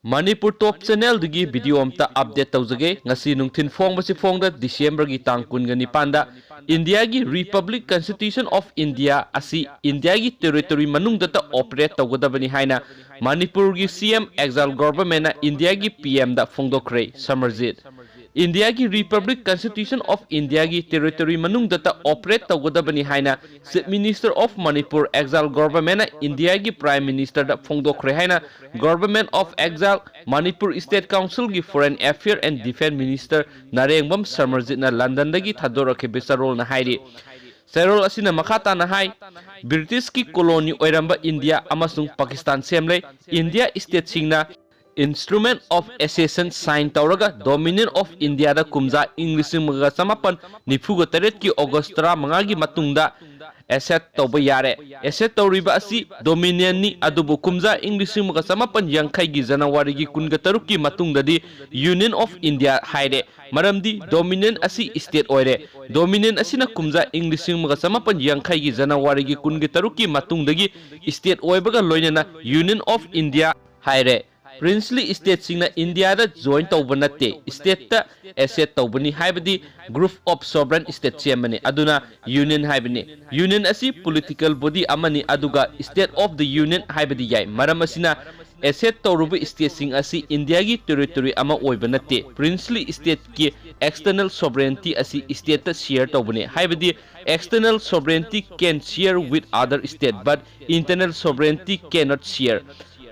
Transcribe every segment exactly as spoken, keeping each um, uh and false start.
ꯃꯅꯤꯄꯨꯔ ꯇꯣꯞ ꯆꯦꯅꯦꯜꯗꯒꯤ video ꯑꯝꯇ update ꯇꯧꯖꯒꯦ꯫ ꯉꯁꯤ ꯅꯨꯡꯊꯤꯜ ꯐꯣꯡꯕꯁꯤ ꯐꯣꯡꯗ ꯗꯤꯁꯦꯝꯕꯔꯒꯤ ꯇꯥꯡ ꯀꯨꯟꯒ ꯅꯤꯄꯥꯟꯗ ꯏꯟꯗꯤꯌꯥꯒꯤ Republic Constitution of India ꯑꯁꯤ ꯏꯟꯗꯤꯌꯥꯒꯤ ꯇꯦꯔꯤꯇꯣꯔꯤ ꯃꯅꯨꯡꯗꯇ ꯑꯣꯄꯔꯦꯠ ꯇꯧꯒꯗꯕꯅꯤ ꯍꯥꯏꯅ ꯃꯅꯤꯄꯨꯔꯒꯤ ꯁꯤ ꯑꯦꯝ ꯑꯦꯛꯖꯥꯏꯜ ꯒꯣꯚꯔꯟꯃꯦꯟꯠꯅ ꯏꯟꯗꯤꯌꯥꯒꯤ ꯄꯤ ꯑꯦꯝꯗ ꯐꯣꯡꯗꯣꯛꯈ꯭ꯔꯦ꯫ ꯁꯃꯔꯖꯤꯠ꯫ ꯏꯟꯗꯤꯌꯥꯒꯤ Republic Constitution of Indiaꯒꯤ ꯇꯦꯔꯤꯇꯣꯔꯤ ꯃꯅꯨꯡꯗꯇ ꯑꯣꯄꯔꯦꯠ ꯇꯧꯒꯗꯕꯅꯤ ꯍꯥꯏꯅ Chief Minister of Manipur, exile governmentꯅ ꯏꯟꯗꯤꯌꯥꯒꯤ Prime Ministerꯗ ꯐꯣꯡꯗꯣꯛꯈ꯭ꯔꯦ ꯍꯥꯏꯅ Government of Exile Manipur State Councilꯒꯤ Foreign Affair and Defence Minister ꯅꯥꯔꯦꯡꯕꯝ ꯁꯃꯔꯖꯤꯠꯅ ꯂꯟꯗꯟꯗꯒꯤ ꯊꯥꯗꯣꯔꯛꯈꯤꯕ ꯆꯥꯔꯣꯜꯅ ꯍꯥꯏꯔꯤ꯫ ꯆꯥꯔꯣꯜ ꯑꯁꯤꯅ ꯃꯈꯥ ꯇꯥꯅ ꯍꯥꯏ, ꯕ꯭ꯔꯤꯇꯤꯁꯀꯤ ꯀꯣꯂꯣꯅꯤ ꯑꯣꯏꯔꯝꯕ ꯏꯟꯗꯤꯌꯥ ꯑꯃꯁꯨꯡ ꯄꯥꯀꯤꯁꯇꯥꯟ ꯁꯦꯝꯂꯦ꯫ ꯏꯟꯗꯤꯌꯥ ꯁ꯭ꯇꯦꯠꯁꯤꯡꯅ Instrument of Accession sign ꯇꯧꯔꯒ Dominion of Indiaꯗ ꯀꯨꯝꯖꯥ ꯏꯪ ꯂꯤꯁꯤꯡ ꯑꯃꯒ ꯆꯃꯥꯄꯟ ꯅꯤꯐꯨꯒ ꯇꯔꯦꯠꯀꯤ ꯑꯣꯒꯁ ꯇꯔꯥꯃꯉꯥꯒꯤ ꯃꯇꯨꯡꯗ accede ꯇꯧꯕ ꯌꯥꯔꯦ꯫ Accede ꯇꯧꯔꯤꯕ ꯑꯁꯤ Dominionꯅꯤ, ꯑꯗꯨꯕꯨ ꯀꯨꯝꯖꯥ ꯏꯪ ꯂꯤꯁꯤꯡ ꯑꯃꯒ ꯆꯃꯥꯄꯟ ꯌꯥꯡꯈꯩꯒꯤ ꯖꯅꯋꯥꯔꯤꯒꯤ ꯀꯨꯟꯒ ꯇꯔꯨꯛꯀꯤ ꯃꯇꯨꯡꯗꯗꯤ Union of India ꯍꯥꯏꯔꯦ, ꯃꯔꯝꯗꯤ Dominion ꯑꯁꯤ state ꯑꯣꯏꯔꯦ꯫ Dominion ꯑꯁꯤꯅ ꯀꯨꯝꯖꯥ ꯏꯪ ꯂꯤꯁꯤꯡ ꯑꯃꯒ ꯆꯃꯥꯄꯟ ꯌꯥꯡꯈꯩꯒꯤ ꯖꯅꯋꯥꯔꯤꯒꯤ ꯀꯨꯟꯒ ꯇꯔꯨꯛꯀꯤ ꯃꯇꯨꯡꯗꯒꯤ state ꯑꯣꯏꯕꯒ ꯂꯣꯏꯅꯅ Union of India ꯍꯥꯏꯔꯦ꯫ Princely stateꯁꯤꯡꯅ ꯏꯟꯗꯤꯌꯥꯗ join ꯇꯧꯕ ꯅꯠꯇꯦ, stateꯇ accede ꯇꯧꯕꯅꯤ, ꯍꯥꯏꯕꯗꯤ group of sovereign state ꯁꯦꯝꯕꯅꯤ, ꯑꯗꯨꯅ Union ꯍꯥꯏꯕꯅꯤ꯫ Union ꯑꯁꯤ political body ꯑꯃꯅꯤ, ꯑꯗꯨꯒ State of the Union ꯍꯥꯏꯕꯗꯤ ꯌꯥꯏ꯫ ꯃꯔꯝ ꯑꯁꯤꯅ, accede ꯇꯧꯔꯨꯕ stateꯁꯤꯡ ꯑꯁꯤ ꯏꯟꯗꯤꯌꯥꯒꯤ territory ꯑꯃ ꯑꯣꯏꯕ ꯅꯠꯇꯦ꯫ Princely stateꯀꯤ external sovereignty ꯑꯁꯤ stateꯇ share ꯇꯧꯕꯅꯤ, ꯍꯥꯏꯕꯗꯤ external sovereignty can share with other state, but internal sovereignty cannot share꯫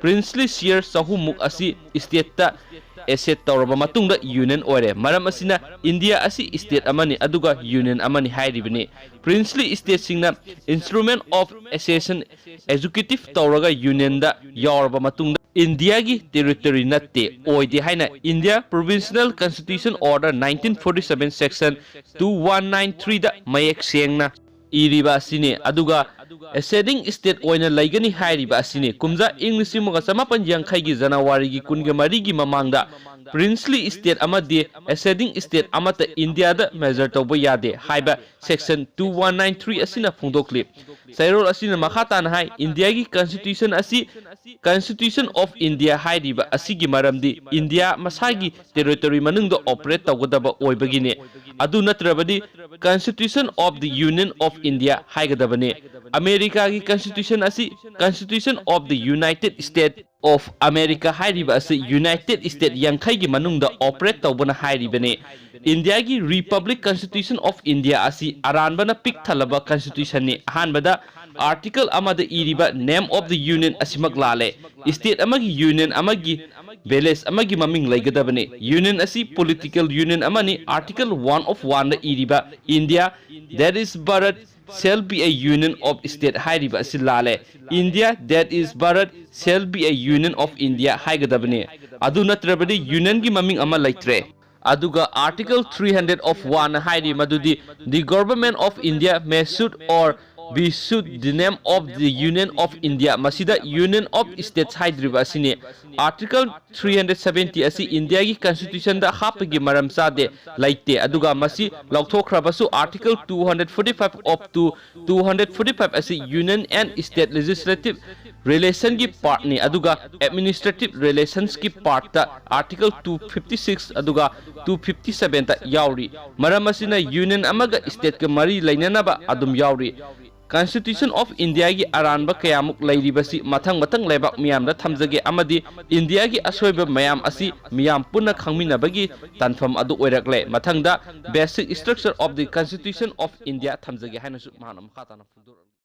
Princely share ꯆꯍꯨꯝꯃꯨꯛ ꯑꯁꯤ stateꯇ accede ꯇꯧꯔꯕ ꯃꯇꯨꯡꯗ Union ꯑꯣꯏꯔꯦ꯫ ꯃꯔꯝ ꯑꯁꯤꯅ, ꯏꯟꯗꯤꯌꯥ ꯑꯁꯤ state ꯑꯃꯅꯤ, ꯑꯗꯨꯒ Union ꯑꯃꯅꯤ ꯍꯥꯏꯔꯤꯕꯅꯤ꯫ Princely stateꯁꯤꯡꯅ Instrument of Accession executive ꯇꯧꯔꯒ Unionꯗ ꯌꯥꯎꯔꯕ ꯃꯇꯨꯡꯗ ꯏꯟꯗꯤꯌꯥꯒꯤ territory ꯅꯠꯇꯦ, ꯑꯣꯏꯗꯦ ꯍꯥꯏꯅ India Provisional Constitution Order nineteen forty seven section two one nine threeꯗ ꯃꯌꯦꯛ ꯁꯦꯡꯅ ꯏꯔꯤꯕ ꯑꯁꯤꯅꯤ꯫ ꯑꯗꯨꯒ ꯑꯦꯁꯦꯗꯤꯡ ꯁ꯭ꯇꯦꯠ ꯑꯣꯏꯅ ꯂꯩꯒꯅꯤ ꯍꯥꯏꯔꯤꯕ ꯑꯁꯤꯅꯤ꯫ ꯀꯨꯝꯖꯥ ꯏꯪ ꯂꯤꯁꯤꯡ ꯑꯃꯒ ꯆꯃꯥꯄꯟ ꯌꯥꯡꯈꯩꯒꯤ ꯖꯅꯋꯥꯔꯤꯒꯤ ꯀꯨꯟꯒ ꯃꯔꯤꯒꯤ ꯃꯃꯥꯡꯗ ꯄ꯭ꯔꯤꯟꯁꯂꯤ ꯁ꯭ꯇꯦꯠ ꯑꯃꯗꯤ ꯑꯦꯁꯦꯗꯤꯡ ꯁ꯭ꯇꯦꯠ ꯑꯃꯠꯇ ꯏꯟꯗꯤꯌꯥꯗ ꯃꯦꯖꯔ ꯇꯧꯕ ꯌꯥꯗꯦ ꯍꯥꯏꯕ section two one nine three ꯑꯁꯤꯅ ꯐꯣꯡꯗꯣꯛꯂꯤ꯫ ꯆꯩꯔꯣꯜ ꯑꯁꯤꯅ ꯃꯈꯥ ꯇꯥꯅ ꯍꯥꯏ, ꯏꯟꯗꯤꯌꯥꯒꯤ ꯀꯟꯁꯇꯤꯇ꯭ꯌꯨꯁꯟ ꯑꯁꯤ, Constitution of India ꯍꯥꯏꯔꯤꯕ ꯑꯁꯤꯒꯤ ꯃꯔꯝꯗꯤ ꯏꯟꯗꯤꯌꯥ ꯃꯁꯥꯒꯤ ꯇꯦꯔꯤꯇꯣꯔꯤ ꯃꯅꯨꯡꯗ ꯑꯣꯄꯔꯦꯠ ꯇꯧꯒꯗꯕ ꯑꯣꯏꯕꯒꯤꯅꯤ꯫ ꯑꯗꯨ ꯅꯠꯇ꯭ꯔꯕꯗꯤ Constitution of the Union of India ꯍꯥꯏꯒꯗꯕꯅꯤ꯫ ꯑꯃꯦꯔꯤꯀꯥꯒꯤ ꯀꯟꯁꯇꯤꯇ꯭ꯌꯨꯁꯟ ꯑꯁꯤ Constitution of the United States of America ꯍꯥꯏꯔꯤꯕ ꯑꯁꯤ ꯌꯨꯅꯥꯏꯇꯦꯗ ꯁ꯭ꯇꯦꯠ ꯌꯥꯡꯈꯩꯒꯤ ꯃꯅꯨꯡꯗ ꯑꯣꯄꯔꯦꯠ ꯇꯧꯕꯅ ꯍꯥꯏꯔꯤꯕꯅꯤ꯫ ꯏꯟꯗꯤꯌꯥꯒꯤ Republic Constitution of India ꯑꯁꯤ ꯑꯔꯥꯟꯕꯅ ꯄꯤꯛ ꯊꯜꯂꯕ ꯀꯟꯁꯇꯤꯇ꯭ꯌꯨꯁꯟꯅꯤ꯫ ꯑꯍꯥꯟꯕꯗ ꯑꯥꯔꯇꯤꯀꯜ ꯑꯃꯗ ꯏꯔꯤꯕ Name of the Union ꯑꯁꯤꯃꯛ ꯂꯥꯜꯂꯦ꯫ ꯁ꯭ꯇꯦꯠ ꯑꯃꯒꯤ ꯌꯨꯅꯤꯌꯟ ꯑꯃꯒꯤ ꯚꯤꯂꯦꯖ ꯑꯃꯒꯤ ꯃꯃꯤꯡ ꯂꯩꯒꯗꯕꯅꯤ꯫ ꯌꯨꯅꯤꯌꯟ ꯑꯁꯤ ꯄꯣꯂꯤꯇꯤꯀꯦꯜ ꯌꯨꯅꯤꯌꯟ ꯑꯃꯅꯤ꯫ ꯑꯥꯔꯇꯤꯀꯜ ꯋꯥꯟ ꯑꯣꯐ ꯋꯥꯟꯗ ꯏꯔꯤꯕ India, that is Bharat, shall be a union of state ꯍꯥꯏꯔꯤꯕ ꯑꯁꯤ ꯂꯥꯜꯂꯦ꯫ India, that is Bharat, shall be a union of India ꯍꯥꯏꯒꯗꯕꯅꯤ꯫ ꯑꯗꯨ ꯅꯠꯇ꯭ꯔꯕꯗꯤ ꯌꯨꯅꯤꯌꯟꯒꯤ ꯃꯃꯤꯡ ꯑꯃ ꯂꯩꯇ꯭ꯔꯦ꯫ ꯑꯗꯨꯒ article three hundred of one ꯍꯥꯏꯔꯤ ꯃꯗꯨꯗꯤ the government of India may should or be should the name of the Union of India, ꯃꯁꯤꯗ Union of States ꯍꯥꯏꯗ꯭ꯔꯤꯕ ꯑꯁꯤꯅꯤ꯫ ꯑꯥꯔꯇꯤꯀꯜ ꯊ꯭ꯔꯤ ꯍꯟꯗ꯭ꯔꯦꯗ ꯁꯚꯦꯟꯇꯤ ꯑꯁꯤ ꯏꯟꯗꯤꯌꯥꯒꯤ ꯀꯟꯁꯇꯤꯇ꯭ꯌꯨꯁꯟꯗ ꯍꯥꯞꯄꯒꯤ ꯃꯔꯝ ꯆꯥꯗꯦ, ꯂꯩꯇꯦ꯫ ꯑꯗꯨꯒ ꯃꯁꯤ ꯂꯧꯊꯣꯛꯈ꯭ꯔꯕꯁꯨ article two hundred forty five of two, two hundred forty five ꯑꯁꯤ Union and State Legislative ꯔꯤꯂꯦꯁꯟꯒꯤ ꯄꯥꯔꯠꯅꯤ, ꯑꯗꯨꯒ ꯑꯦꯗꯃꯤꯅꯤꯁꯇ꯭ꯔꯦꯇꯤꯚ ꯔꯤꯂꯦꯁꯟꯁꯀꯤ ꯄꯥꯔꯠꯇ ꯑꯥꯔꯇꯤꯀꯜ ꯇꯨ ꯐꯤꯐꯇꯤ ꯁꯤꯛꯁ ꯑꯗꯨꯒ ꯇꯨ ꯐꯤꯐꯇꯤ ꯁꯚꯦꯟꯗ ꯌꯥꯎꯔꯤ꯫ ꯃꯔꯝ ꯑꯁꯤꯅ ꯌꯨꯅꯤꯌꯟ ꯑꯃꯒ ꯁ꯭ꯇꯦꯠꯀ ꯃꯔꯤ ꯂꯩꯅꯅꯕ ꯑꯗꯨꯝ ꯌꯥꯎꯔꯤ꯫ Constitution of Indiaꯒꯤ ꯑꯔꯥꯟꯕ ꯀꯌꯥꯃꯨꯛ ꯂꯩꯔꯤꯕꯁꯤ ꯃꯊꯪ ꯃꯊꯪ ꯂꯩꯕꯥꯛ ꯃꯤꯌꯥꯝꯗ ꯊꯝꯖꯒꯦ ꯑꯃꯗꯤ ꯏꯟꯗꯤꯌꯥꯒꯤ ꯑꯁꯣꯏꯕ ꯃꯌꯥꯝ ꯑꯁꯤ ꯃꯤꯌꯥꯝ ꯄꯨꯟꯅ ꯈꯪꯃꯤꯟꯅꯕꯒꯤ ꯇꯥꯟꯐꯝ ꯑꯗꯨ ꯑꯣꯏꯔꯛꯂꯦ꯫ ꯃꯊꯪꯗ Basic Structure of the Constitution of India ꯊꯝꯖꯒꯦ ꯍꯥꯏꯅꯁꯨ ꯃꯍꯥꯛꯅ ꯃꯈꯥ ꯇꯥꯅ ꯐꯣꯡꯗꯣꯔꯛꯂꯤ꯫